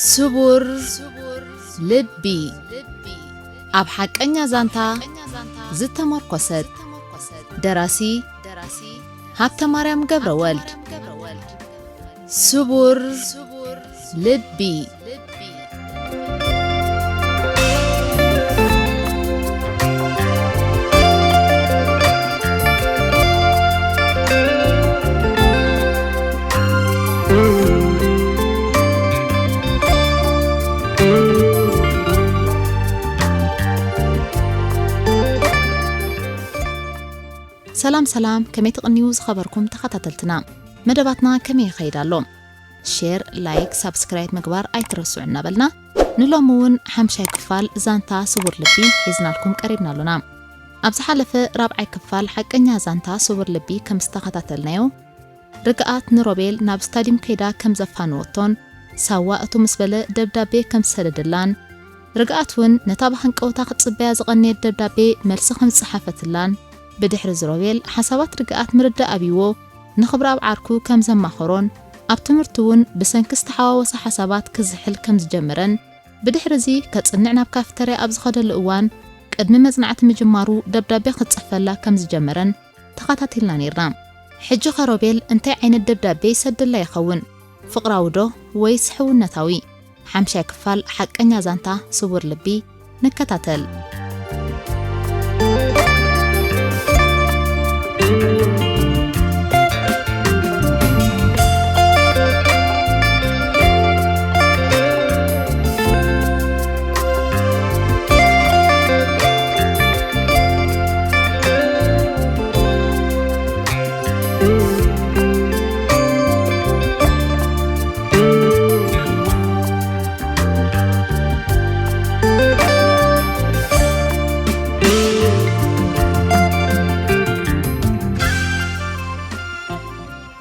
ስቡር ልቢ፣ ኣብ ሓቀኛ ዛንታ ዝተመርኮሰት። ደራሲ ሃብተማርያም ገብረወልድ። ስቡር ልቢ። ሰላም ሰላም፣ ከመይ ትቕንዩ ዝኸበርኩም ተኸታተልትና? መደባትና ከመይ ይኸይድ ኣሎ? ሼር፣ ላይክ፣ ሳብስክራይብ ምግባር ኣይትረስዑ እናበልና፣ ንሎሚ እውን ሓምሻይ ክፋል ዛንታ ስቡር ልቢ ሒዝናልኩም ቀሪብና ኣሎና። ኣብ ዝሓለፈ ራብዓይ ክፋል ሓቀኛ ዛንታ ስቡር ልቢ ከም ዝተኸታተልናዮ፣ ርግኣት ንሮቤል ናብ ስታድዩም ከይዳ ከም ዘፋነወቶን፣ ሳዋ እቱ ምስ በለ ደብዳቤ ከም ዝሰደደላን፣ ርግኣት እውን ነታ ብሃንቀውታ ክትጽበያ ዝቐነየት ደብዳቤ መልሲ ከም ዝጸሓፈትላን፣ ብድሕሪ እዚ ሮቤል ሓሳባት ርግኣት ምርዳእ ኣብይዎ ንኽብረኣብ ዓርኩ ከም ዘማኸሮን፣ ኣብ ትምህርቱ እውን ብሰንኪ ዝተሓዋወሰ ሓሳባት ክዝሕል ከም ዝጀመረን፣ ብድሕሪ እዚ ከጽንዕ ናብ ካፍተርያ ኣብ ዝኸደሉ እዋን፣ ቅድሚ መጽናዕቲ ምጅማሩ ደብዳቤ ክትጽሕፈላ ከም ዝጀመረን ተኸታቲልና ነይርና። ሕጂ ኸ ሮቤል እንታይ ዓይነት ደብዳቤ ይሰደላ ይኸውን? ፍቕራዊ ዶ ወይስ ሕውነታዊ? ሓምሻይ ክፋል ሓቀኛ ዛንታ ስውር ልቢ ንከታተል።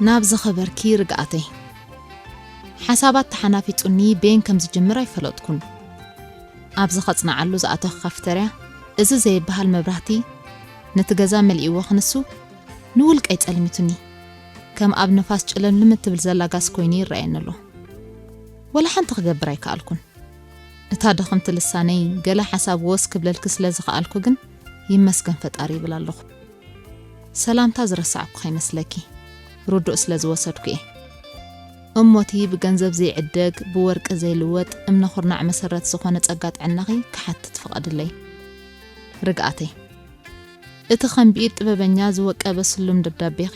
ናብ ዝኸበርኪ ርግኣተይ፣ ሓሳባት ተሓናፊጹኒ በየን ከም ዝጅምር ኣይፈለጥኩን። ኣብዚ ከጽንዓሉ ዝኣተኹ ካፍተርያ፣ እዚ ዘይበሃል መብራህቲ ነቲ ገዛ መሊእዎ ክንሱ፣ ንውልቀይ ጸልሚቱኒ። ከም ኣብ ንፋስ ጭለምልም እትብል ዘላ ጋስ ኮይኑ ይረኣየኒ ኣሎ። ወላ ሓንቲ ክገብር ኣይከኣልኩን። እታ ድኽምቲ ልሳነይ ገለ ሓሳብ ወስ ክብለልኪ ስለ ዝኸኣልኩ ግን ይመስገን ፈጣሪ ይብል ኣለኹ። ሰላምታ ዝረሳዕኩ ከይመስለኪ፣ ርዱእ ስለ ዝወሰድኩ እየ። እሞቲ ብገንዘብ ዘይዕደግ፣ ብወርቂ ዘይልወጥ፣ እምነ ኩርናዕ መሰረት ዝኾነ ጸጋ ጥዕናኺ ክሓትት ፍቐድለይ። ርግኣተይ፣ እቲ ከም ብኢድ ጥበበኛ ዝወቀበ ስሉም ደብዳቤኺ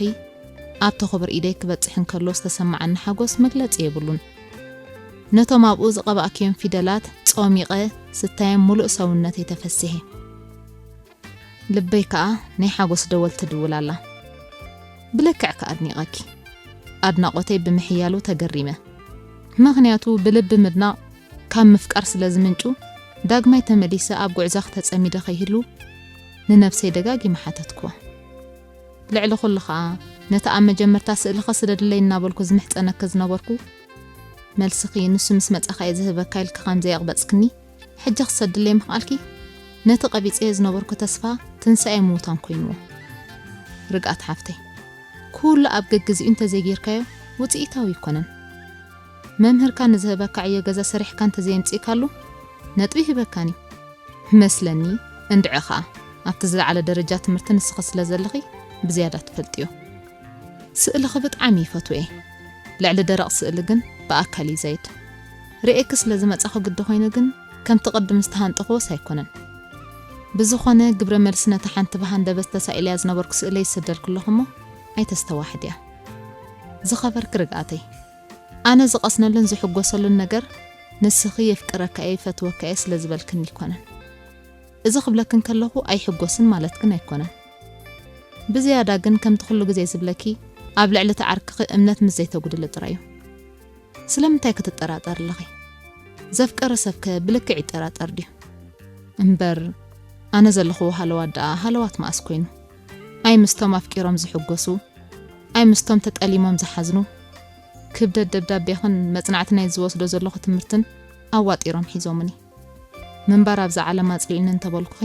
ኣብቲ ክቡር ኢደይ ክበጽሕ እንከሎ ዝተሰማዓኒ ሓጎስ መግለጺ የብሉን። ነቶም ኣብኡ ዝቐባእክዮም ፊደላት ጾሚቐ ስታዮም ምሉእ ሰውነተይ ተፈሲሐ። ልበይ ከኣ ናይ ሓጎስ ደወል ትድውል ኣላ። ብልክዕ ከኣ ኣድኒቐኪ። ኣድናቖተይ ብምሕያሉ ተገሪመ። ምኽንያቱ ብልቢ ምድናቕ ካብ ምፍቃር ስለ ዝምንጩ፣ ዳግማይ ተመሊሰ ኣብ ጉዕዞኺ ተጸሚደ ከይህሉ ንነብሰይ ደጋጊመ ሓተትኩዋ። ልዕሊ ኩሉ ኸኣ ነቲ ኣብ መጀመርታ ስእልኺ ስደድለይ እናበልኩ ዝምሕጸነኪ ዝነበርኩ፣ መልስኺ ንሱ ምስ መጻኻ እየ ዝህበካ ኢልኪ ከም ዘየቕበጽክኒ፣ ሕጂ ክሰድለይ ምኽኣልኪ፣ ነቲ ቀቢጸዮ ዝነበርኩ ተስፋ ትንሳኤ ምውታን ኮይንዎ። ርግኣት ሓፍተይ፣ ኩሉ ኣብ ገግዜኡ እንተዘይጌርካዮ ውጽኢታዊ ኣይኮነን። መምህርካ ንዝህበካ ዕዮ ገዛ ሰሪሕካ እንተዘየምጺእካሉ፣ ነጥቢ ይህበካን እዩ። መስለኒ፣ እንድዒ ኸኣ ኣብቲ ዝለዓለ ደረጃ ትምህርቲ ንስኺ ስለ ዘለኺ ብዝያዳ ትፈልጥዮ። ስእልኺ ብጣዕሚ ይፈትዎ እየ። ልዕሊ ደረቕ ስእሊ ግን ብኣካል እዩ ዘይድ። ርእየኪ ስለ ዝመጻኹ ግዲ ኮይኑ ግን ከምቲ ቅድም ዝተሃንጠኽዎስ ኣይኮነን። ብዝኾነ ግብረ መልሲ ነታ ሓንቲ ብሃንደበት ተሳኢለያ ዝነበርኩ ስእለይ ይሰደልኪ ኣለኹ እሞ ኣይተስተዋሕድያ። ዝኸበርኪ ርግኣተይ፣ ኣነ ዝቐስነሉን ዝሕጎሰሉን ነገር ንስኺ የፍቅረካ እየ ይፈትወካ እየ ስለ ዝበልክኒ ኣይኮነን። እዚ ክብለኪ እንከለኹ ኣይሕጎስን ማለት ግን ኣይኮነን። ብዝያዳ ግን ከምቲ ኩሉ ግዜ ዝብለኪ ኣብ ልዕሊ እቲ ዓርክኺ እምነት ምስ ዘይተጉድሊ ጥራይ እዩ። ስለምንታይ ክትጠራጠሪ ኣለኺ? ዘፍቀረ ሰብከ ብልክዕ ይጠራጠር ድዩ? እምበር ኣነ ዘለኽዎ ሃለዋት ደኣ ሃለዋት መኣስ ኮይኑ? ኣይ ምስቶም ኣፍቂሮም ዝሕጎሱ፣ ኣይ ምስቶም ተጠሊሞም ዝሓዝኑ። ክብደት ደብዳቤኽን መጽናዕቲ ናይ ዝወስዶ ዘለኹ ትምህርትን ኣዋጢሮም ሒዞምኒ። ምንባር ኣብዛ ዓለም ኣጽሊኡኒ እንተበልኩኺ፣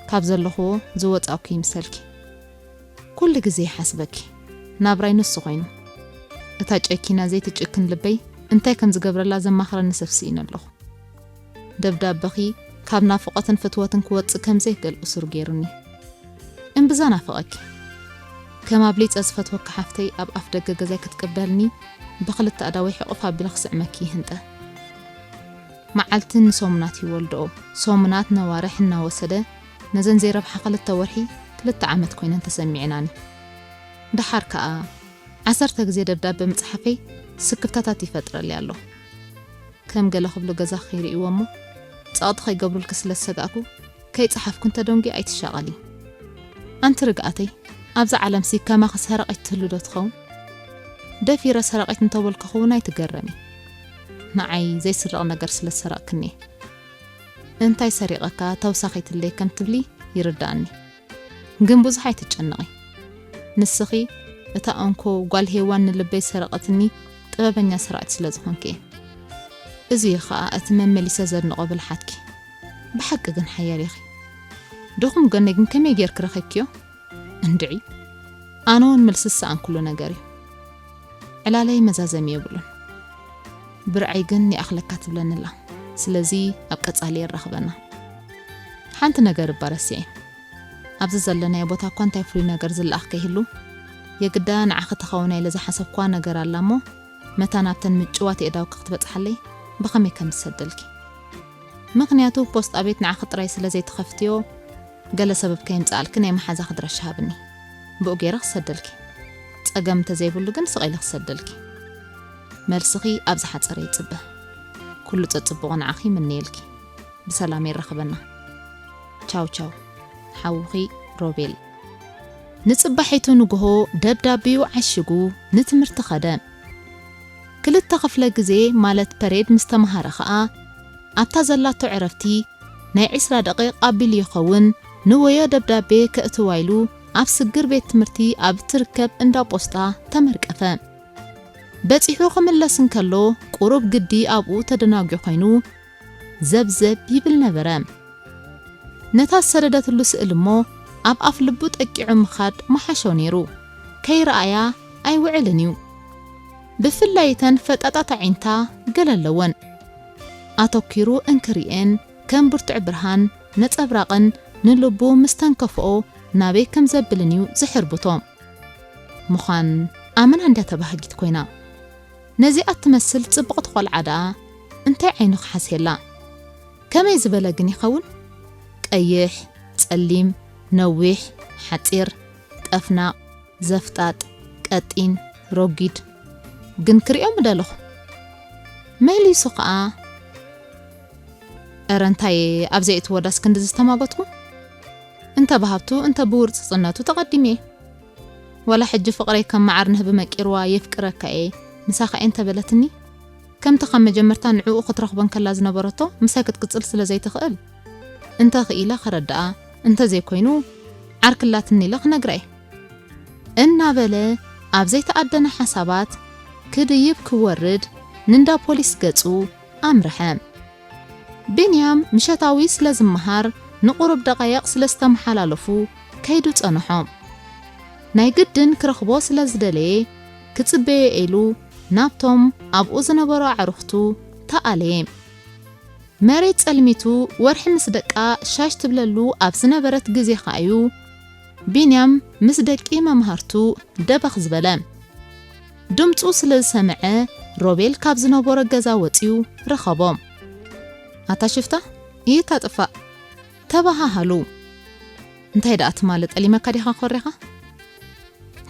ካብ ዘለኽዎ ዝወጻእኩ ይምሰልኪ። ኩሉ ግዜ ይሓስበኪ፣ ናብራይ ንሱ ኮይኑ። እታ ጨኪና ዘይትጭክን ልበይ እንታይ ከም ዝገብረላ ዘማኽረኒ ሰብ ስኢነ ኣለኹ። ደብዳበኺ ካብ ናፍቖትን ፍትወትን ክወጽእ ከም ዘይክእል እሱር ገይሩኒ። እምብዛ ናፍቐኪ። ከም ኣብሊጸ ዝፈትወኪ ሓፍተይ ኣብ ኣፍ ደገ ገዛይ ክትቅበልኒ ብኽልተ ኣእዳወይ ሕቑፍ ኣቢለ ክስዕመኪ ይህንጠ። መዓልቲ ንሰሙናት ይወልድኦ። ሰሙናት ነዋርሕ እናወሰደ ነዘን ዘይረብሓ ክልተ ወርሒ ክልተ ዓመት ኮይነን ተሰሚዕናኒ። ደሓር ከኣ ዓሰርተ ግዜ ደብዳበ ምጽሓፈይ ስክፍታታት ይፈጥረለይ ኣሎ። ከም ገለ ክብሉ ገዛ ከይርእይዎ እሞ ጸቕጢ ከይገብሩልኪ ስለ ዝሰጋእኩ ከይጸሓፍኩ እንተደንጉየ ኣይትሻቐሊ። ኣንቲ ርግኣተይ፣ ኣብዛ ዓለምሲ ከማኺ ሰረቒት ትህሉ ዶ ትኸውን? ደፊረ ሰረቒት እንተበልኩኺ እውን ኣይትገረሚ። ንዓይ ዘይስረቕ ነገር ስለ ዝሰረቕክኒ እየ። እንታይ ሰሪቐካ ተውሳኺትለይ ከም ትብሊ ይርድኣኒ። ግን ብዙሕ ኣይትጨነቒ። ንስኺ እታ እንኮ ጓል ሄዋን ንልበይ ዝሰረቐትኒ ጥበበኛ ሰራቒት ስለ ዝኾንኪ እየ። እዚ እዩ ኸኣ እቲ መመሊሰ ዘድንቖ ብልሓትኪ። ብሓቂ ግን ሓያል ኢኺ። ድኹም ጎነይ ግን ከመይ ጌርኪ ረኺብክዮ? እንድዒ፣ ኣነ እውን መልሲ ዝሰኣንኩሉ ነገር እዩ። ዕላለይ መዛዘሚ የብሉን። ብርዐይ ግን ይኣኽለካ ትብለኒ ኣላ። ስለዚ ኣብ ቀጻሊ የራኽበና። ሓንቲ ነገር እባ ረሲዐ። ኣብዚ ዘለናዮ ቦታ እኳ እንታይ ፍሉይ ነገር ዝለኣኽ ከይህሉ፣ የግዳ ንዓኺ ትኸውን ኢለ ዝሓሰብኳ ነገር ኣላ እሞ፣ መታን ኣብተን ምጭዋት የእዳውኪ ክትበጽሓለይ ብኸመይ ከም ዝሰደልኪ። ምኽንያቱ ፖስጣ ቤት ንዓኺ ጥራይ ስለ ዘይትኸፍትዮ፣ ገለ ሰበብ ከየምጽኣልኪ ናይ መሓዛኺ ድረሻ ሃብኒ። ብኡ ገይረ ክሰደልኪ። ጸገም እንተዘይብሉ ግን ስቕ ኢለ ክሰደልኪ። መልስኺ ኣብ ዝሓጸረ ይጽበ። ኩሉ ጸጽቡቑ ንዓኺ ይምነየልኪ። ብሰላም የራኽበና። ቻው ቻው። ሓውኺ ሮቤል። ንጽባሒቱ ንግሆ ደብዳቤኡ ዓሺጉ ንትምህርቲ ኸደ። ክልተ ክፍለ ግዜ ማለት ፐሬድ ምስ ተመሃረ ኸኣ ኣብታ ዘላቶ ዕረፍቲ ናይ ዕስራ ደቂቕ ኣቢሉ ይኸውን ንወዮ ደብዳቤ ከእትዋ ኢሉ ኣብ ስግር ቤት ትምህርቲ ኣብ እትርከብ እንዳ ፖስጣ ተመርቀፈ። በጺሑ ክምለስ እንከሎ ቁሩብ ግዲ ኣብኡ ተደናጒ ኮይኑ ዘብዘብ ይብል ነበረ። ነታ ዝሰደደትሉ ስእሊ እሞ ኣብ ኣፍ ልቡ ጠቂዑ ምኻድ ምሓሾ ነይሩ። ከይረኣያ ኣይውዕልን እዩ። ብፍላይ እተን ፈጣጣት ኣዒንታ ገለ ኣለወን። ኣተኲሩ እንክሪኤን ከም ብርቱዕ ብርሃን ነጸብራቕን ንልቡ ምስ ተንከፍኦ ናበይ ከም ዘብልን እዩ ዝሕርብቶ። ምዃን ኣመና እንድያ ተባሃጊት ኮይና። ነዚኣ እትመስል ጽብቕቲ ቖልዓ ደኣ እንታይ ዓይኑ ክሓስየላ? ከመይ ዝበለ ግን ይኸውን? ቀይሕ፣ ጸሊም፣ ነዊሕ፣ ሓጺር፣ ጠፍናቕ፣ ዘፍጣጥ፣ ቀጢን፣ ሮጊድ። ግን ክርእዮ ምደለኹ። መሊሱ ኸኣ፣ "እረ እንታይ ኣብ ዘየእትዎ ዳስ ክንድዚ ዝተማጎትኩ? እንተ ብሃብቱ እንተ ብውርጽጽነቱ ተቐዲመ እየ። ዋላ ሕጂ ፍቕረይ ከም መዓር ንህቢ መቂርዋ የፍቅረካ እየ፣ ምሳኻ እየ እንተ በለትኒ?" ከምቲ ካብ መጀመርታ ንዕኡ ክትረኽቦ እንከላ ዝነበረቶ ምሳይ ክትቅጽል ስለ ዘይትኽእል፣ እንተ ኽኢለ ከረድኣ፣ እንተ ዘይኮይኑ ዓርክላትኒ ኢለ ክነግራ እየ። እናበለ ኣብ ዘይተኣደነ ሓሳባት ክድይብ ክወርድ ንንዳ ፖሊስ ገጹ ኣምርሐ። ቢንያም ምሸታዊ ስለ ዝመሃር ንቁሩብ ደቃይቕ ስለ ዝተመሓላለፉ ከይዱ ጸንሖ። ናይ ግድን ክረኽቦ ስለ ዝደለየ ክጽበዮ ኢሉ ናብቶም ኣብኡ ዝነበሩ ኣዕሩኽቱ ተኣለየ። መሬት ጸልሚቱ ወርሒ ምስ ደቃ ሻሽ ትብለሉ ኣብ ዝነበረት ግዜ ኸኣዩ ቢንያም ምስ ደቂ መምሃርቱ ደበኽ ዝበለ። ድምጹ ስለ ዝሰምዐ ሮቤል ካብ ዝነበሮ ገዛ ወጺኡ ረኸቦም። "ኣታ ሽፍታ፣ ይታ ጥፋእ!" ተባሃሃሉ። "እንታይ ደኣ ትማሊ ጠሊመካ ዲኻ ኮሪኻ?"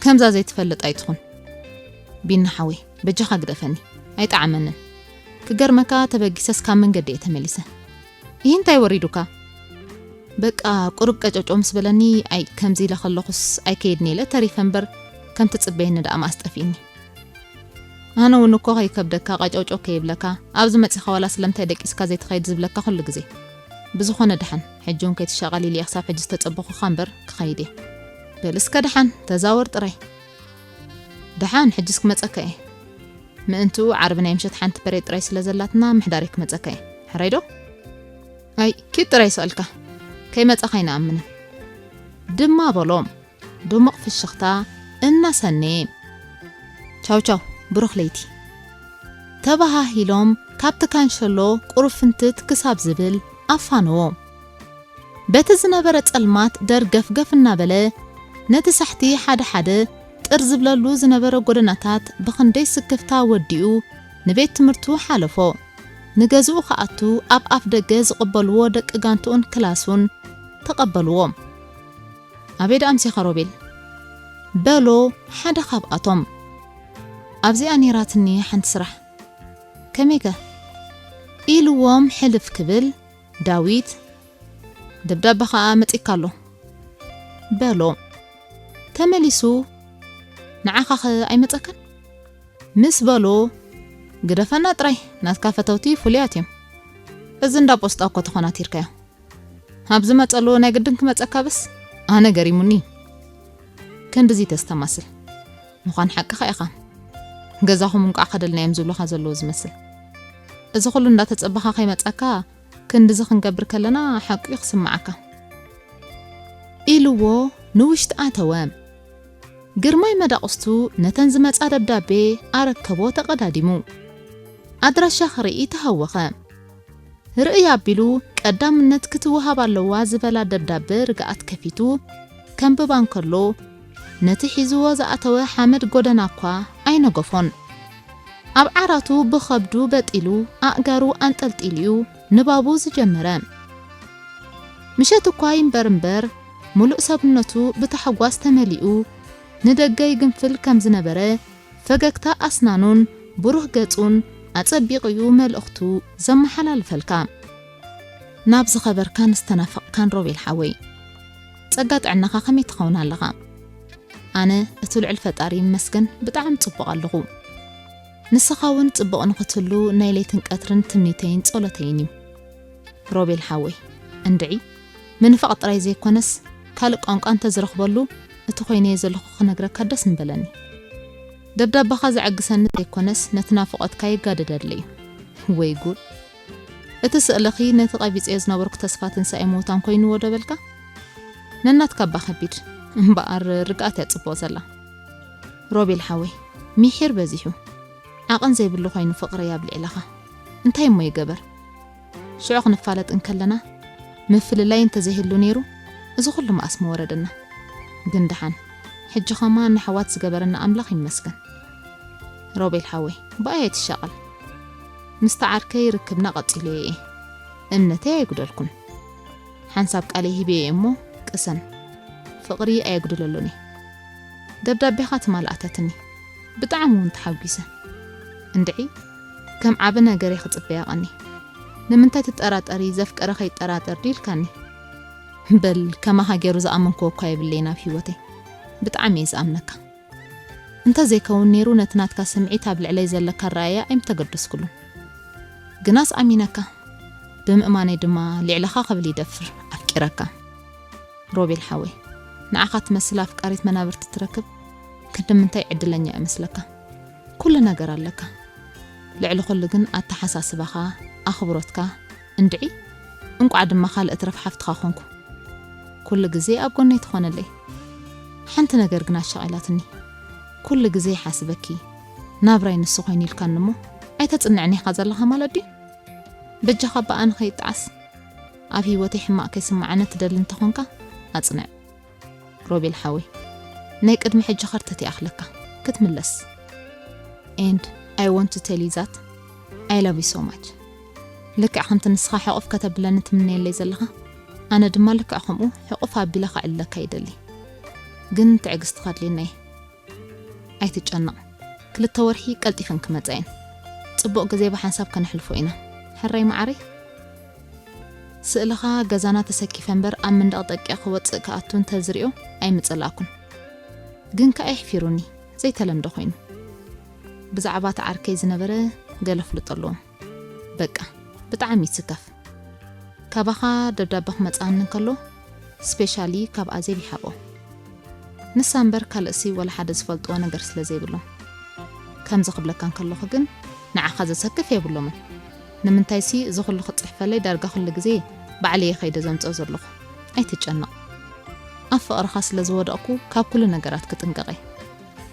"ከምዛ ዘይትፈልጥ ኣይትኹን። ቢኒ ሓወይ፣ በጃኻ ግደፈኒ። ኣይጠዓመንን። ክገርመካ ተበጊሰስ ካብ መንገዲ እየ ተመሊሰ። ይህ እንታይ ወሪዱካ?" "በቃ ቁሩብ ቀጨውጨው ምስ በለኒ፣ ኣይ ከምዚ ኢለ ከለኹስ ኣይከይድን ኢለ ተሪፈ እምበር፣ ከም ትጽበየኒ ደኣ መኣስ ጠፊእኒ። ኣነ እውን እኮ ከይከብደካ ቀጨውጨው ከይብለካ፣ ኣብዚ መጺኻ ዋላ ስለምንታይ ደቂስካ ዘይትኸይድ ዝብለካ ኩሉ ግዜ። ብዝኾነ ደሓን፣ ሕጂ እውን ከይትሻቐል ኢለ እየ ክሳብ ሕጂ ዝተጸበኹኻ እምበር ክኸይድ እየ። በል እስከ ደሓን፣ ተዛወር ጥራይ። ደሓን፣ ሕጅስ ክመጸካ እየ። ምእንትኡ ዓርቢ ናይ ምሸት ሓንቲ ፐሬድ ጥራይ ስለ ዘላትና ምሕዳረይ ክመጸካ እየ። ሕራይ ዶ?" "ኣይ፣ ኪድ ጥራይ ስቐልካ። ከይመጻኻ ኣይንኣምንን" ድማ በሎም። ድሙቕ ፍሽኽታ እናሰነየ። "ቻው ቻው፣ ብሩኽ ለይቲ!" ተባሃሂሎም ካብቲ ካንሸሎ ቁርፍንትት ክሳብ ዝብል ኣፋነዎ። በቲ ዝነበረ ጸልማት ደርገፍገፍ እናበለ ነቲ ሳሕቲ ሓደ ሓደ ጥር ዝብለሉ ዝነበረ ጎደናታት ብኽንደይ ስክፍታ ወዲኡ ንቤት ትምህርቱ ሓለፎ። ንገዝኡ ክኣቱ ኣብ ኣፍ ደገ ዝቕበልዎ ደቂ ጋንትኡን ክላሱን ተቐበልዎ። "ኣበይ ደኣ ኣምሲኻ ሮቤል?" በሎ ሓደ ካብኣቶም። "ኣብዚኣ ነይራትኒ ሓንቲ ስራሕ። ከመይከ?" ኢልዎም ሕልፍ ክብል ዳዊት፣ "ደብዳበ ኸኣ መጺካ ኣሎ" በሎ። ተመሊሱ፣ "ንዓኻኸ ኣይመጸካን?" ምስ በሎ፣ "ግደፈና ጥራይ፣ ናትካ ፈተውቲ ፍሉያት እዮም። እዚ እንዳ ፖስጣ እኮ ተኾናቲርካዮ። ኣብ ዝመጸሉ ናይ ግድን ክመጸካ በስ ኣነ ገሪሙኒ። ክንድዚ ተስተማስል። ምዃን ሓቅኻ ኢኻ። ገዛኹም እንቋዕ ከደልናዮም ዝብሉኻ ዘለዉ ዝመስል። እዚ ኩሉ እንዳተጸበኻ ከይመጻካ ክንድዚ ክንገብር ከለና ሓቁ እዩ ክስምዓካ" ኢልዎ ንውሽጢ ኣተወ። ግርማይ መዳቕስቱ ነተን ዝመጻ ደብዳቤ ኣረከቦ ተቐዳዲሙ። ኣድራሻ ክርኢ ተሃወኸ። ርእይ ኣቢሉ ቀዳምነት ክትወሃብ ኣለዋ ዝበላ ደብዳበ ርግኣት ከፊቱ ከንብባ እንከሎ፣ ነቲ ሒዝዎ ዝኣተወ ሓመድ ጎደና እኳ ኣይነገፎን። ኣብ ዓራቱ ብኸብዱ በጢሉ ኣእጋሩ ኣንጠልጢሉ'ዩ ንባቡ ዝጀመረ። ምሸት እኳ ይንበር እምበር፣ ምሉእ ሰብነቱ ብታሕጓስ ተመሊኡ ንደገ ይግንፍል ከም ዝነበረ፣ ፈገግታ ኣስናኑን ብሩህ ገጹን ኣጸቢቑ'ዩ መልእኽቱ ዘመሓላልፈልካ። ናብ ዝኸበርካን ዝተናፈቕካን ሮቤል ሓወይ፣ ጸጋ ጥዕናኻ ከመይ ትኸውን ኣለኻ? ኣነ እቲ ልዑል ፈጣሪ ይመስገን ብጣዕሚ ጽቡቕ ኣለኹ። ንስኻ እውን ጽቡቕ ንኽትህሉ ናይ ለይትን ቀትርን ትምኒተይን ጸሎተይን እዩ። ሮቤል ሓወይ፣ እንድዒ ምንፋቕ ጥራይ ዘይኮነስ ካልእ ቋንቋ እንተዝረኽበሉ እቲ ኮይነዮ ዘለኹ ክነግረካ ደስ ምበለኒ። ደብዳበኻ ዘዐግሰኒ ዘይኮነስ ነቲ ናፍቖትካ የጋድደለይ እዩ። ወይ ጉድ! እቲ ስእልኺ ነቲ ቀቢጸዮ ዝነበርኩ ተስፋ ትንሳኤ ምዉታን ኮይንዎ ዶ በልካ? ነናትካ እባ ከቢድ። እምበኣር ርግኣት እያ ጽቡቕ ዘላ። ሮቤል ሓወይ፣ ሚሒር በዚሑ። ዓቐን ዘይብሉ ኮይኑ ፍቕረይ ኣብ ልዕለኻ። እንታይ እሞ ይገበር? ሽዑ ክንፋለጥ እንከለና ምፍልላይ እንተዘይህሉ ነይሩ፣ እዚ ኩሉ መኣስ ምወረደና። ግን ደሓን፣ ሕጂ ኸማ ንኣሕዋት ዝገበረና ኣምላኽ ይመስገን። ሮቤል ሓወይ፣ ብኣይ ኣይትሻቐል። ምስቲ ዓርከይ ርክብና ቀጺለዮ እየ። እምነተይ ኣይጉደልኩን። ሓንሳብ ቃለይ ሂበዮ እየ እሞ ቅሰን። ፍቕሪ ኣየጉድለሉን እየ። ደብዳቤኻ ትማል ኣተትኒ። ብጣዕሚ እውን ተሓጒሰ። እንድዒ፣ ከም ዓቢ ነገር እየ ክጽበያ ቀኒ። ንምንታይ ትጠራጠሪ፣ ዘፍቀረ ከይጠራጠር ድዩ ኢልካኒ? በል፣ ከማኻ ገይሩ ዝኣመንክዎ እኳ የብለይን ኣብ ህይወተይ። ብጣዕሚ እየ ዝኣምነካ። እንተ ዘይከውን ነይሩ፣ ነቲ ናትካ ስምዒት ኣብ ልዕለይ ዘለካ ኣረኣእያ ኣይምተገደስኩሉን። ግናስ ኣሚነካ፣ ብምእማነይ ድማ ልዕለኻ ክብል ይደፍር፣ ኣፍቂረካ። ሮቤል ሓወይ፣ ንዓኻ ትመስል ኣፍቃሪት መናብርቲ ትረክብ ክንዲ ምንታይ ዕድለኛ እመስለካ። ኩሉ ነገር ኣለካ። ልዕሊ ኩሉ ግን ኣተሓሳስባኻ፣ ኣኽብሮትካ፣ እንድዒ፣ እንቋዕ ድማ ካልእ ትረፍ ሓፍትኻ ኮንኩ። ኩሉ ግዜ ኣብ ጎነይ ትኾነለይ። ሓንቲ ነገር ግን ኣሻቒላትኒ። ኩሉ ግዜ ይሓስበኪ፣ ናብራይ ንሱ ኮይኑ ኢልካኒ እሞ ኣይተጽንዕኒ ኢኻ ዘለኻ ማለት ድዩ? በጃኻ ብኣነ ከይጠዓስ፣ ኣብ ህይወተይ ሕማቕ ከይስምዓኒ ትደሊ እንተኾንካ ኣጽንዕ። ሮቤል ሓወይ፣ ናይ ቅድሚ ሕጂ ከርተት ይኣኽለካ ክትምለስ። And I want to tell you that I love you so much. ልክዕ ከምቲ ንስኻ ሕቑፍ ከተብለኒ ትምነየለይ ዘለኻ፣ ኣነ ድማ ልክዕ ከምኡ ሕቑፍ ኣቢለ ከዕልለካ ይደሊ። ግን ትዕግስትኻ ኣድልየና እዩ። ኣይትጨነቕ። ክልተ ወርሒ ቀልጢፈን ክመጻ እየን። ጽቡቕ ግዜ ብሓንሳብ ከነሕልፎ ኢና። ሕራይ መዓረይ? ስእልኻ ገዛና ተሰኪፈ እምበር ኣብ መንደቕ ጠቂዐ ክወጽእ ክኣቱ እንተ ዝሪኦ ኣይምጸላእኩን። ግን ከኣ የሕፊሩኒ፣ ዘይተለምደ ኮይኑ። ብዛዕባ እቲ ዓርከይ ዝነበረ ገለ ፍልጦ ኣለዎም። በቃ፣ ብጣዕሚ ይስከፍ። ካባኻ ደብዳበ ክመጽኣኒ እንከሎ፣ ስፔሻሊ ካብ ኣዜብ ይሓብኦ። ንሳ እምበር ካልእሲ ወላ ሓደ ዝፈልጥዎ ነገር ስለ ዘይብሎም። ከምዚ ክብለካ እንከለኹ ግን ንዓኻ ዘሰክፍ የብሎምን። ንምንታይሲ እዚ ኩሉ ክጽሕፈለይ ዳርጋ ኩሉ ግዜ ባዕለየ ከይደ ዘምጽኦ ዘለኹ። ኣይትጨነቕ። ኣብ ፍቕርኻ ስለ ዝወደቕኩ ካብ ኩሉ ነገራት ክጥንቀቕ እየ።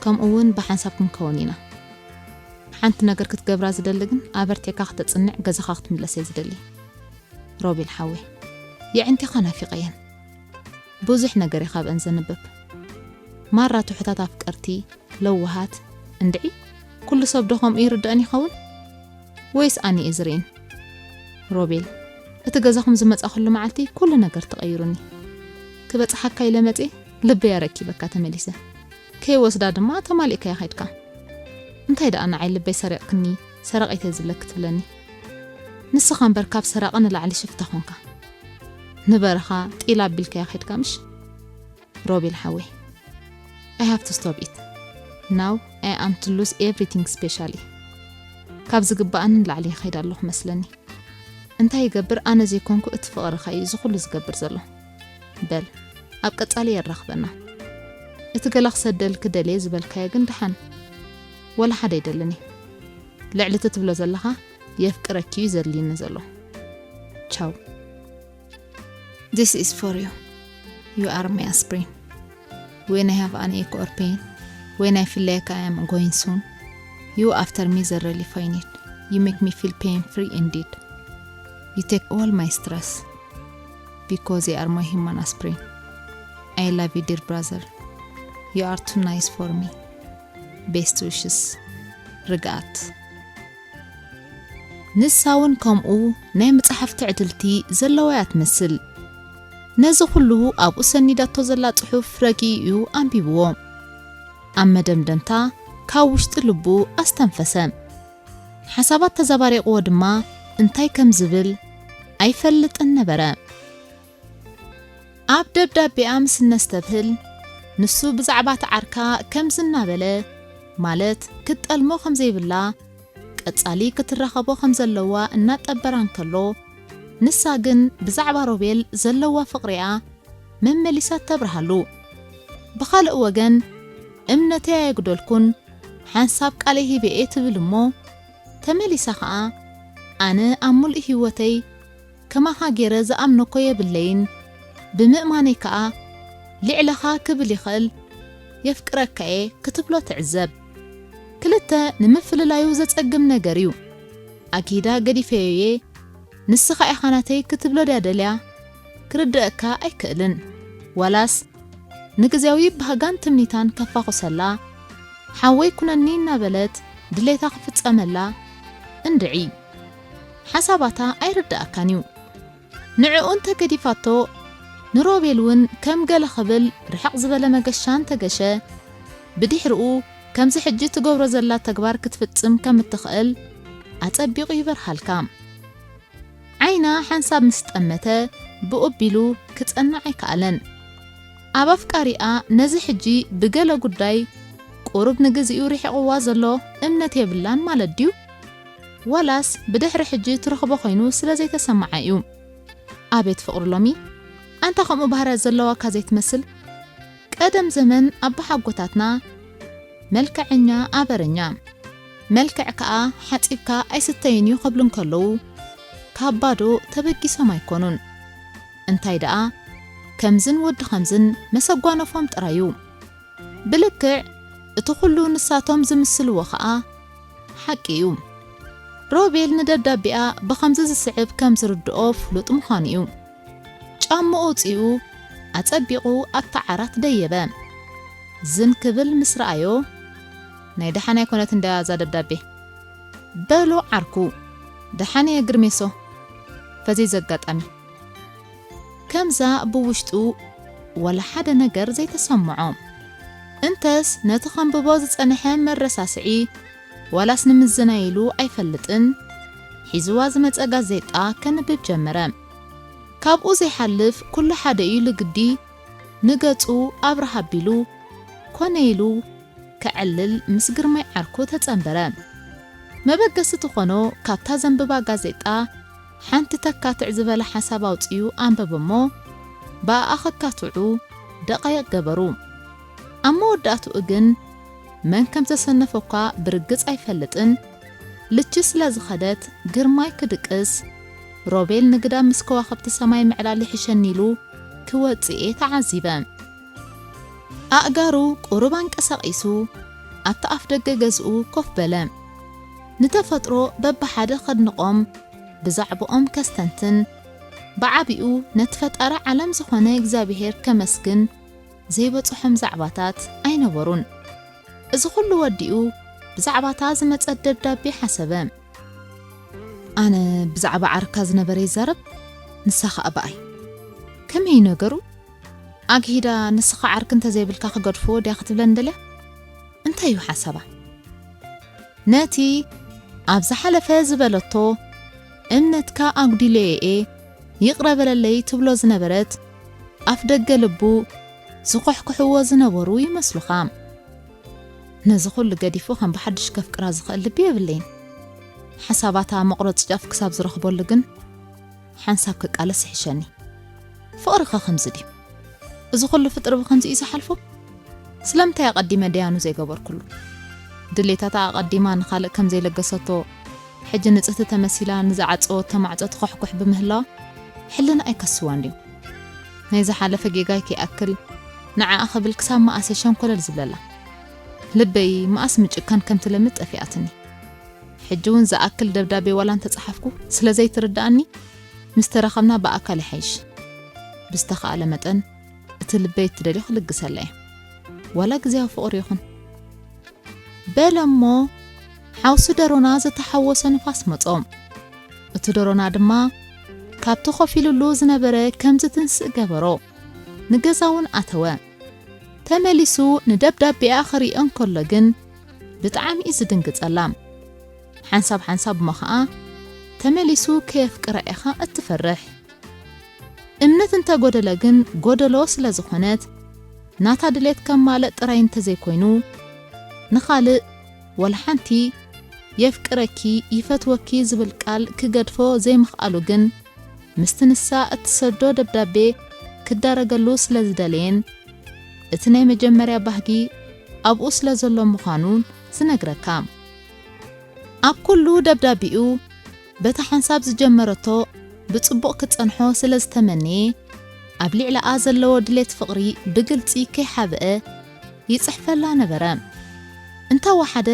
ከምኡ እውን ብሓንሳብ ክንከውን ኢና። ሓንቲ ነገር ክትገብራ ዝደሊ ግን ኣበርቲዕካ ክተጽንዕ ገዛኻ ክትምለስ እየ ዝደሊ። ሮቤል ሓወይ፣ የዕንቲኻ ናፊቐየን። ብዙሕ ነገር እየ ካብአን ዘንብብ። ማራ ትሑታት ኣፍቀርቲ፣ ለዋሃት፣ እንድዒ ኩሉ ሰብ ዶ ከምኡ ይርድአን ይኸውን? ወይስ ኣነ እየ ዝርእን? ሮቤል፣ እቲ ገዛኹም ዝመጻኹሉ መዓልቲ ኩሉ ነገር ተቐይሩኒ። ክበጽሓካ ኢለ መጽየ፣ ልበይ ኣረኪበካ ተመሊሰ። ከይወስዳ ድማ ተማሊእካያ ኸድካ። እንታይ ደኣ ንዓይ ልበይ ሰሪቕክኒ፣ ሰረቒተይ ዝብለኪ ትብለኒ? ንስኻ እምበር ካብ ሰራቒ ንላዕሊ ሽፍታ ኾንካ። ንበረኻ ጢል ኣቢልካያ ኸድካ ምሽ? ሮቤል ሓወይ፣ I have to stop it. Now I am to lose everything specially. ካብ ዝግባኣኒ ንላዕሊ ይኸይድ ኣለኹ መስለኒ። እንታይ ይገብር ኣነ ዘይኮንኩ እቲ ፍቕርኻ እዩ እዚ ኩሉ ዝገብር ዘሎ። በል ኣብ ቀጻሊ የራኽበና። እቲ ገላ ክሰደልክ ደልየ ዝበልካዮ ግን ደሓን ወላ ሓደ ኣይደልን እዩ። ልዕሊ እቲ ትብሎ ዘለኻ የፍቅረኪ እዩ ዘድልየኒ ዘሎ። ቻው። This is for you. You are my aspirin. When I have an ache or pain, when I feel like I am going soon, you after me the relief I need. You make me feel pain free indeed. You take all my stress because you are my human aspirin. I love you, dear brother. You are too nice for me. Best wishes. ርግኣት። ንሳ እውን ከምኡ ናይ መጽሓፍ ትዕድልቲ ዘለዋ እያ ትመስል። ነዚ ኩሉ ኣብኡ ሰኒዳቶ ዘላ ጽሑፍ ረጊኡ እዩ ኣንቢብዎ። ኣብ መደምደምታ ካብ ውሽጢ ልቡ ኣስተንፈሰ። ሓሳባት ተዘባሪቕዎ ድማ እንታይ ከም ዝብል ኣይፈልጥን ነበረ። ኣብ ደብዳቤኣ ምስ እነስተብህል፣ ንሱ ብዛዕባ እቲ ዓርካ ከምዚ እናበለ፣ ማለት ክትጠልሞ ከም ዘይብላ፣ ቀጻሊ ክትራኸቦ ከም ዘለዋ እናጠበራ እንከሎ፣ ንሳ ግን ብዛዕባ ሮቤል ዘለዋ ፍቕሪኣ መመሊሳ ተብርሃሉ። ብኻልእ ወገን፣ እምነተይ ኣየጉደልኩን፣ ሓንሳብ ቃለይ ሂበ እየ ትብል እሞ፣ ተመሊሳ ኸኣ፣ ኣነ ኣብ ምሉእ ህይወተይ ከማኻ ገይረ ዝኣምነኮ የብለይን፣ ብምእማነይ ከኣ ልዕለኻ ክብል ይኽእል፣ የፍቅረካ እየ ክትብሎ ትዕዘብ። ክልተ ንምፍልላዩ ዘጸግም ነገር እዩ። ኣኪዳ ገዲፈዮ እየ፣ ንስኻ ኢኻ ናተይ ክትብሎ ድያ ደልያ? ክርድአካ ኣይክእልን። ዋላስ ንግዜያዊ ባህጋን ትምኒታን ከፋኹሰላ፣ ሓወይ ኩነኒ እናበለት ድሌታ ክፍጸመላ እንድዒ። ሓሳባታ ኣይርድኣካን እዩ። ንዕኡ እንተ ገዲፋቶ፣ ንሮቤል እውን ከም ገለ ክብል ርሕቕ ዝበለ መገሻ እንተ ገሸ፣ ብድሕርኡ ከምዚ ሕጂ ትገብሮ ዘላ ተግባር ክትፍጽም ከም እትኽእል ኣጸቢቑ ይበርሃልካ። ዓይና ሓንሳብ ምስ ጠመተ፣ ብኡቢሉ ክጸንዕ ኣይከኣለን። ኣብ ኣፍቃሪኣ ነዚ ሕጂ ብገለ ጉዳይ ቁሩብ ንግዚኡ ርሒቕዋ ዘሎ እምነት የብላን ማለት ድዩ? ዋላስ ብድሕሪ ሕጂ ትረኽቦ ኮይኑ ስለ ዘይተሰምዓ እዩ? ኣቤት ፍቕሪ ሎሚ! ኣንታ ከምኡ ባህርያት ዘለዋካ ዘይትመስል? ቀደም ዘመን ኣቦሓጎታትና መልክዐኛ ኣበረኛ፣ መልክዕ ከኣ ሓጺብካ ኣይስተይን እዩ ክብሉ እንከለዉ፣ ካብ ባዶ ተበጊሶም ኣይኮኑን። እንታይ ደኣ፣ ከምዝን ወዲ ከምዝን መሰጓነፎም ጥራይ እዩ። ብልክዕ እቲ ኩሉ ንሳቶም ዝምስልዎ ከኣ ሓቂ እዩ። ሮቤል ንደብዳቤኣ ብኸምዚ ዝስዕብ ከም ዝርድኦ ፍሉጥ ምዃኑ እዩ። ጫምኡ ኣውጺኡ ኣጸቢቑ ኣብታ ዓራት ደየበ። ዝን ክብል ምስ ረኣዮ፣ ናይ ደሓን ኣይኮነትን ድያ እዛ ደብዳቤ? በሎ ዓርኩ። ደሓን እየ ግርሜሶ። ፈዚዘ ኣጋጣሚ። ከምዛ ብውሽጡ ወላ ሓደ ነገር ዘይተሰምዖ። እንተስ ነቲ ከንብቦ ዝጸንሐ መረሳስዒ ዋላስ ንምዝናይ ኢሉ ኣይፈልጥን፣ ሒዝዋ ዝመጸ ጋዜጣ ከንብብ ጀመረ። ካብኡ ዘይሓልፍ ኩሉ ሓደ እዩ ልግዲ ንገጹ ኣብርሃ ኣቢሉ ኮነ ኢሉ ከዕልል ምስ ግርማይ ዓርኩ ተጸንበረ። መበገሲ ትኾኖ ካብታ ዘንብባ ጋዜጣ ሓንቲ ተካትዕ ዝበለ ሓሳብ ኣውጺኡ ኣንበበ እሞ፣ ብኣኣ ከካትዑ ደቓይቕ ገበሩ። ኣብ መወዳእትኡ ግን መን ከም ዘሰነፎ እኳ ብርግጽ ኣይፈልጥን፣ ልቺ ስለ ዝኸደት ግርማይ ክድቅስ፣ ሮቤል ንግዳ ምስ ከዋኽብቲ ሰማይ ምዕላል ይሕሸኒ ኢሉ ክወጽእ እየ ተዓዚበ። ኣእጋሩ ቁሩብ ኣንቀሳቒሱ ኣብቲ ኣፍ ደገ ገዝኡ ኮፍ በለ። ንተፈጥሮ በብሓደ ከድንቖም፣ ብዛዕባኦም ከስተንትን፣ ብዓቢኡ ነቲ ፈጣሪ ዓለም ዝኾነ እግዚኣብሔር ከመስግን ዘይበጽሖም ዛዕባታት ኣይነበሩን። እዚ ኹሉ ወዲኡ ብዛዕባታ ዝመጸት ደብዳቤ ሓሰበ። ኣነ ብዛዕባ ዓርካ ዝነበረ ይዛረብ፣ ንሳ ኸኣ ብኣይ። ከመይ እዩ ነገሩ? ኣግሂዳ ንስኻ ዓርኪ እንተዘይብልካ ክገድፍዎ ድያ ክትብለኒ ደልያ? እንታይ እዩ ሓሳባ? ነቲ ኣብ ዝሓለፈ ዝበለቶ፣ "እምነትካ ኣጉዲለዮ እየ፣ ይቕረ በለለይ" ትብሎ ዝነበረት፣ ኣፍ ደገ ልቡ ዝኹሕኩሕዎ ዝነበሩ ይመስሉኻ። ነዚ ኹሉ ገዲፉ ከም ብሓድሽ ከፍቅራ ዝኽእል ልቢ የብለይን። ሓሳባታ መቑረጺ ጫፍ ክሳብ ዝረኽበሉ ግን ሓንሳብ ክቃለስ ይሕሸኒ። ፍቕሪ ኸ ከምዚ ድዩ? እዚ ኹሉ ፍጥሪ ብኸምዚ እዩ ዝሓልፎ? ስለምንታይ ኣቐዲመ ደያኑ ዘይገበርኩሉ? ድሌታታ ኣቐዲማ ንኻልእ ከም ዘይለገሰቶ፣ ሕጂ ንጽህቲ ተመሲላ ንዝዓጸወቶ ማዕጾ ትኾሕኩሕ ብምህላዋ፣ ሕልና ኣይከስዋን ድዩ? ናይ ዝሓለፈ ጌጋይ ከይኣክል፣ ንዓኣ ክብል ክሳብ መኣስ እየ ሸንኮለል ዝብለላ? ልበይ መኣስ ምጭካን ከም ትለምድ ጠፊኣትኒ። ሕጂ እውን ዝኣክል ደብዳቤ ዋላ እንተጸሓፍኩ ስለ ዘይትርድኣኒ፣ ምስ ተራኸብና ብኣካል ይሓይሽ። ብዝተኻእለ መጠን እቲ ልበይ እትደልዮ ክልግሰላ እየ። ዋላ ግዜያዊ ፍቕሪ ይኹን። በለ እሞ ሓውሲ ደሮና ዝተሓወሶ ንፋስ መጾ። እቲ ደሮና ድማ ካብቲ ኮፍ ኢሉሉ ዝነበረ ከም ዝትንስእ ገበሮ። ንገዛ እውን ኣተወ። ተመሊሱ ንደብዳቤኣ ክሪኦ እንከሎ ግን ብጣዕሚ እዩ ዝድንግጸላ። ሓንሳብ ሓንሳብ እሞ ኸኣ ተመሊሱ ከየፍቅራ ኢኻ እትፈርሕ። እምነት እንተጎደለ ግን ጎደሎ ስለ ዝኾነት፣ ናታ ድሌት ከማልእ ጥራይ እንተዘይኮይኑ፣ ንኻልእ ወላ ሓንቲ "የፍቅረኪ፣ ይፈትወኪ" ዝብል ቃል ክገድፎ ዘይምኽኣሉ ግን፣ ምስቲ ንሳ እትሰዶ ደብዳቤ ክዳረገሉ ስለ ዝደለየን፣ እቲ ናይ መጀመርያ ባህጊ ኣብኡ ስለ ዘሎ ምዃኑ ዝነግረካ። ኣብ ኩሉ ደብዳቤኡ በታ ሓንሳብ ዝጀመረቶ ብጽቡቕ ክጸንሖ ስለ ዝተመነየ፣ ኣብ ልዕሊኣ ዘለዎ ድሌት ፍቕሪ ብግልጺ ከይሓብአ ይጽሕፈላ ነበረ። እንተወሓደ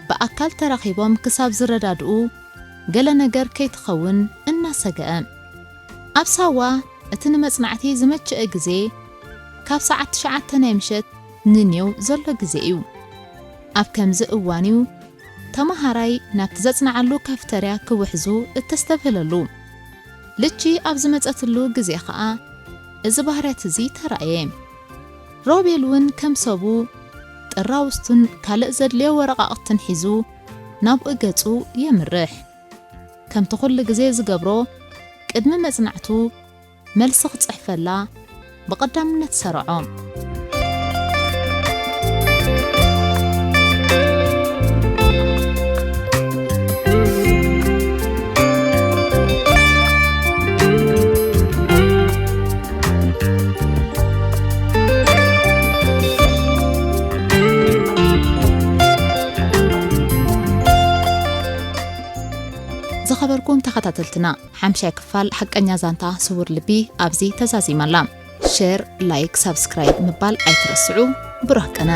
ብኣካል ተራኺቦም ክሳብ ዝረዳድኡ ገለ ነገር ከይትኸውን እናሰግአ። ኣብ ሳዋ እቲ ንመጽናዕቲ ዝመችአ ግዜ ካብ ሰዓት ትሽዓተ ናይ ምሸት ንኔው ዘሎ ግዜ እዩ። ኣብ ከምዚ እዋን እዩ ተመሃራይ ናብቲ ዘጽንዓሉ ካፍተርያ ክውሕዙ እተስተብህለሉ። ልቺ ኣብ ዝመጸትሉ ግዜ ኸኣ እዚ ባህርያት እዚ ተራእየ። ሮቤል እውን ከም ሰቡ ጥራውስቱን ካልእ ዘድልዮ ወረቓቕትን ሒዙ ናብኡ ገጹ የምርሕ። ከምቲ ኩሉ ግዜ ዝገብሮ፣ ቅድሚ መጽናዕቱ መልሲ ክጽሕፈላ ብቐዳምነት ሰርዖ። ዝኸበርኩም ተኸታተልትና፣ ሓምሻይ ክፋል ሓቀኛ ዛንታ ስውር ልቢ ኣብዚ ተዛዚማ ኣላ። ሸር፣ ላይክ፣ ሳብስክራይብ ምባል ኣይትረስዑ። ብሩህ ቀነ።